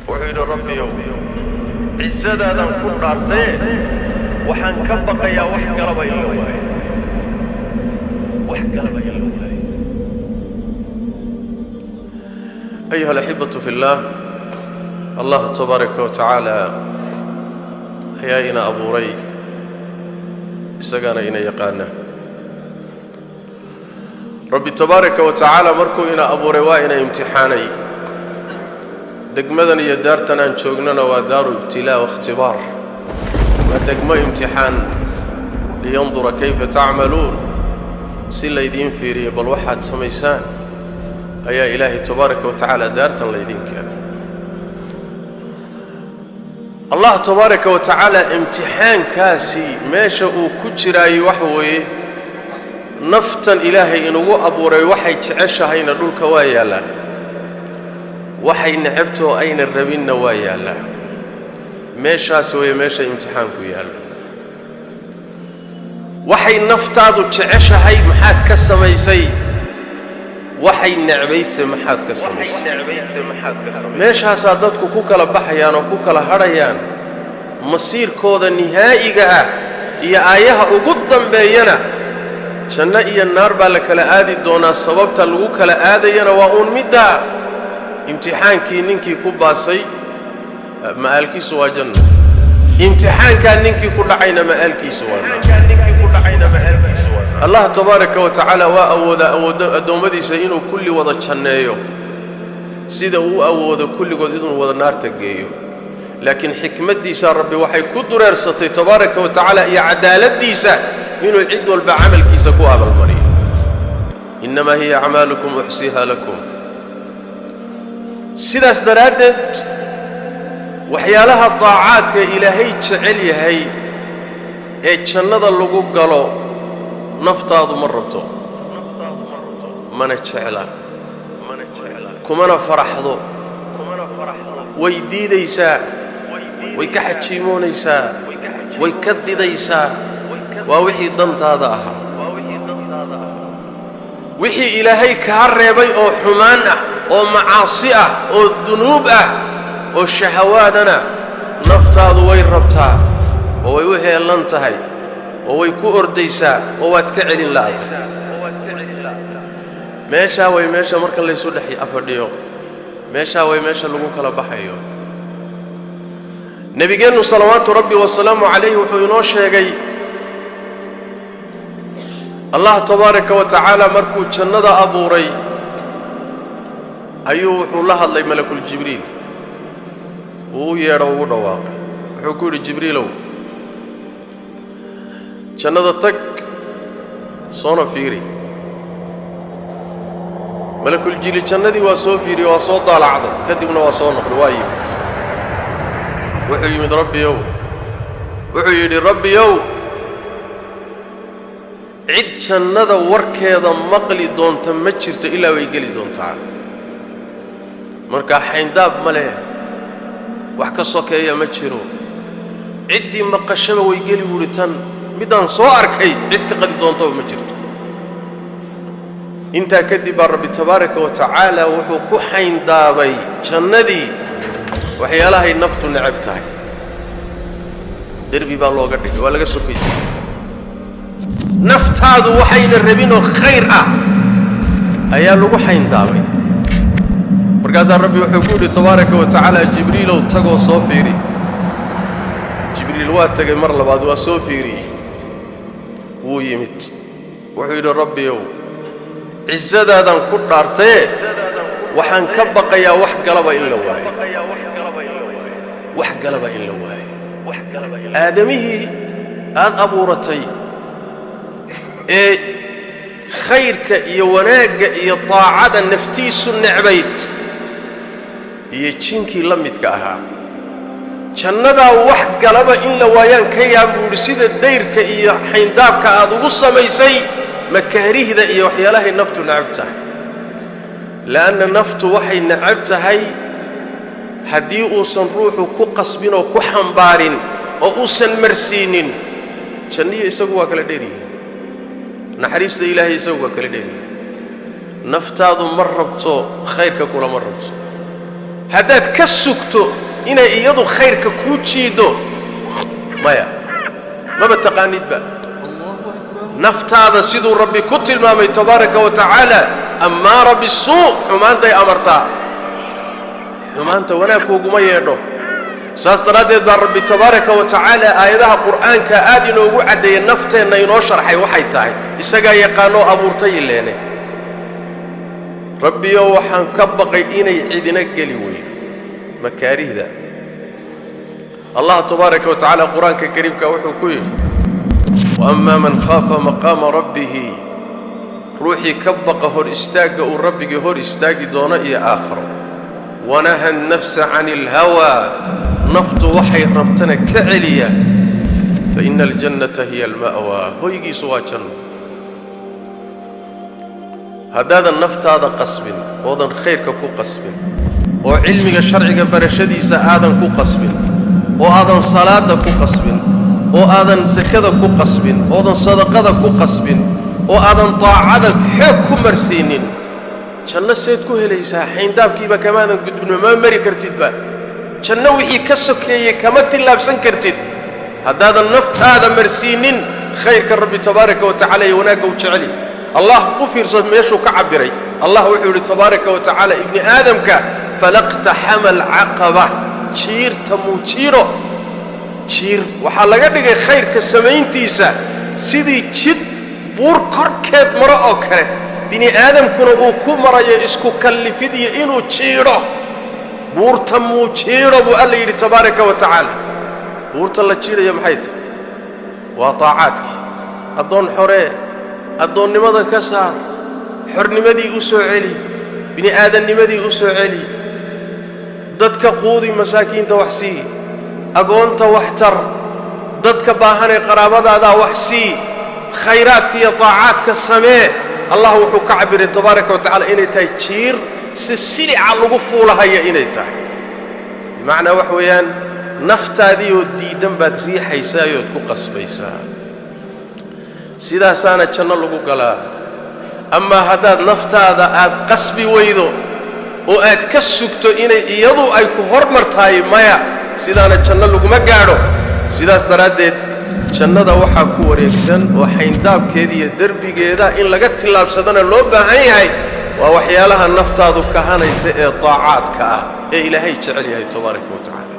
Wuxuu yidhi: "Rabbiyow, cisadaadaan ku dhaartaye, waxaan ka baqayaa wax kalaba in la waayo, wax kalaba in la waayo." Ayuha alaxibatu fi اllah, Allah tabaaraka wa tacaala ayaa ina abuuray, isagaana ina yaqaana. Rabbi tabaaraka wa tacaala markuu ina abuuray waa ina imtixaanay. Degmadan iyo daartan aan joognana waa daaru ibtilaa waاkhtibaar, waa degmo imtixaan. Liyandura kayfa tacmaluun, si laydiin fiiriyo bal waxaad samaysaan ayaa Ilaahay tabaaraka wa tacaala daartan laydiin keenay. Allah tabaaraka wa tacaala imtixaankaasi meesha uu ku jiraayo waxa weeye, naftan Ilaahay inugu abuuray waxay jeceshahayna dhulka waa yaallaa, waxay necabtoo ayna rabinna waa yaallaa. Meeshaas weeye meesha imtixaanku yaallo. Waxay naftaadu jeceshahay maxaad ka samaysay? Waxay necbayte maxaad ka samaysay? Meeshaasaa dadku ku kala baxayaan oo ku kala hadhayaan. Masiirkooda nihaa'iga ah iyo aayaha ugu dambeeyana janno iyo naar baa la kala aadi doonaa. Sababta lagu kala aadayana waa uun middaa: imtixaankii ninkii ku baasay ma'aalkiisu waa janno, imtixaankaa ninkii ku dhacayna ma'aalkiisu waa naar. Allah tabaaraka wa tacaala waa awoodaa awooddo addoommadiisa inuu kulli wada janneeyo, sida uu u awoodo kulligood inuu wada naarta geeyo. Laakiin xikmaddiisaa Rabbi waxay ku dureersatay tabaaraka wa tacaala iyo cadaaladdiisa inuu cid walba camalkiisa ku abaalmariyo. Innamaa hiya acmaalukum uxsiiha lakum. Sidaas daraaddeed, waxyaalaha daacaadka Ilaahay jecel yahay ee jannada lagu galo naftaadu ma rabto, mana jecla, kumana faraxdo, way diidaysaa, way ka xajiimoonaysaa, way ka didaysaa. Waa wixii dantaada ahaa. Wixii Ilaahay kaa reebay oo xumaan ah oo macaasi ah oo dunuub ah oo shahawaadana naftaadu way rabtaa oo way u heellan tahay oo way ku ordaysaa oo waad ka celin la'da. Meeshaa way meesha marka laysu dhex fadhiyo, meeshaa way meesha lagu kala baxayo. Nebigeennu salawaatu Rabbi wasalaamu calayh wuxuu inoo sheegay, Allah tabaaraka wa tacaala markuu jannada abuuray ayuu wuxuu la hadlay Malakuljibriil. Wuu u yeedho, ugu dhawaaqay, wuxuu ku yidhi: "Jibriilow, jannada tag, soona fiiri." Malakuljibriil jannadii waa soo fiiriyey, waa soo daalacday, kadibna waa soo noqday, waa yimid. Wuxuu yimid, "Rabbiyow," wuxuu yidhi, "Rabbiyow, cid jannada warkeeda maqli doonta ma jirto ilaa way geli doontaa. Markaa xayndaab ma leh, wax ka sokeeya ma jiro, ciddii maqashaba way geli," buuhi. "Tan middaan soo arkay cid ka qadi doontaba ma jirto." Intaa kadib baa Rabbi tabaaraka wa tacaala wuxuu ku xayndaabay jannadii waxyaalahay naftu necab tahay. Derbi baa looga dhigay, waa laga sokaysay. Naftaadu waxayna rabinoo khayr ah ayaa lagu xayndaabay. Markaasaa Rabbi wuxuu ku yidhi tabaaraka wa tacaala: "Jibriilow, tagoo soo fiiri." Jibriil waa tegay mar labaad, waa soo fiiriyey, wuu yimid. Wuxuu yidhi: "Rabbiyow, cisadaadaan ku dhaartaye, waxaan ka baqayaa wax galaba in la waayo, wax galaba in la waayo. Aadamihii aad abuuratay ee khayrka iyo wanaagga iyo taacada naftiisu necbayd iyo jinkii la midka ahaa, jannadaa wax galaba in la waayaan ka yaab," buu yidhi, "sida dayrka iyo xayndaabka aad ugu samaysay makaarihda iyo waxyaalahay naftu necab tahay." Le'anna naftu waxay necab tahay haddii uusan ruuxu ku qasbin oo ku xambaarin oo uusan marsiinin, janniyo isagu waa kala dheeryihin, naxariista Ilaahay isagu waa kala dheeryihin. Naftaadu ma rabto khayrka, kulama rabto. Haddaad ka sugto inay iyadu khayrka kuu jiiddo, maya, maba taqaanidba naftaada. Siduu Rabbi ku tilmaamay tabaaraka wa tacaala, ammaara bisuu, xumaantay amartaa, xumaanta wanaag kuuguma yeedho. Saas daraaddeed baa Rabbi tabaaraka wa tacaala aayadaha Qur'aanka aad inoogu caddeeyey, nafteenna inoo sharxay waxay tahay. Isagaa yaqaanoo abuurtay ileene. Rabbiyo, waxaan ka baqay inay cidina geli weydo makaarihda. Allah tabaaraka wa tacaala Qur-aanka kariimka wuxuu ku yidhi: وأما من خاف مقام ربه, ruuxii ka baqa hor istaagga uu Rabbigii hor istaagi doono iyo aakhiro, ونهى النفس عن الهوى, naftu waxay rabtana ka celiya, فإن الجنة هي المأوى, hoygiisu waa janno. Haddaadan naftaada qasbin, oodan khayrka ku qasbin, oo cilmiga sharciga barashadiisa aadan ku qasbin, oo aadan salaadda ku qasbin, oo aadan sakada ku qasbin, oodan sadaqada ku qasbin, oo aadan taacada xoog ku marsiinin, janno seed ku helaysaa? Xayndaabkiiba kamaadan gudbin, ma mari kartidba. Janno wixii ka sokeeyey kama tillaabsan kartid haddaadan naftaada marsiinin khayrka Rabbi tabaaraka wa tacala iyo wanaagga u jeceli. Allah u fiirso meeshuu ka cabbiray. Allah wuxuu yidhi tabaaraka wa tacaala, ibni aadamka: فلا اقتحم العقبة, jiirta muujiiro. Jiir waxaa laga dhigay khayrka samayntiisa sidii jid buur korkeed maro oo kale, bini aadamkuna uu ku marayo isku kallifid iyo inuu jiidho buurta. Muu jiidho buu Alla yidhi tabaaraka wa tacaala. Buurta la jiidhaya maxay tahay? Waa taacaadkii. Addoon xoree, addoonnimada ka saar, xornimadii u soo celi, bini aadannimadii u soo celi. Dadka quudi, masaakiinta wax sii, agoonta wax tar, dadka baahanee qaraabadaadaa wax sii, khayraadka iyo taacaadka samee. Allah wuxuu ka cabbiray tabaaraka wa tacala inay tahay jiir si silica lagu fuulahaya inay tahay. Bimacnaa wax weeyaan, naftaadii oo diiddan baad riixaysaayood ku qasbaysaa. Sidaasaana janno lagu galaa. Amaa haddaad naftaada aad qasbi weydo oo aad ka sugto inay iyadu ay ku hormartahay, maya, sidaana janno laguma gaadho. Sidaas daraaddeed jannada waxaa ku wareegsan oo xayndaabkeeda iyo derbigeeda in laga tillaabsadana loo baahan yahay waa waxyaalaha naftaadu kahanaysa ee taacaadka ah ee Ilaahay jecel yahay tabaaraka wa tacaala.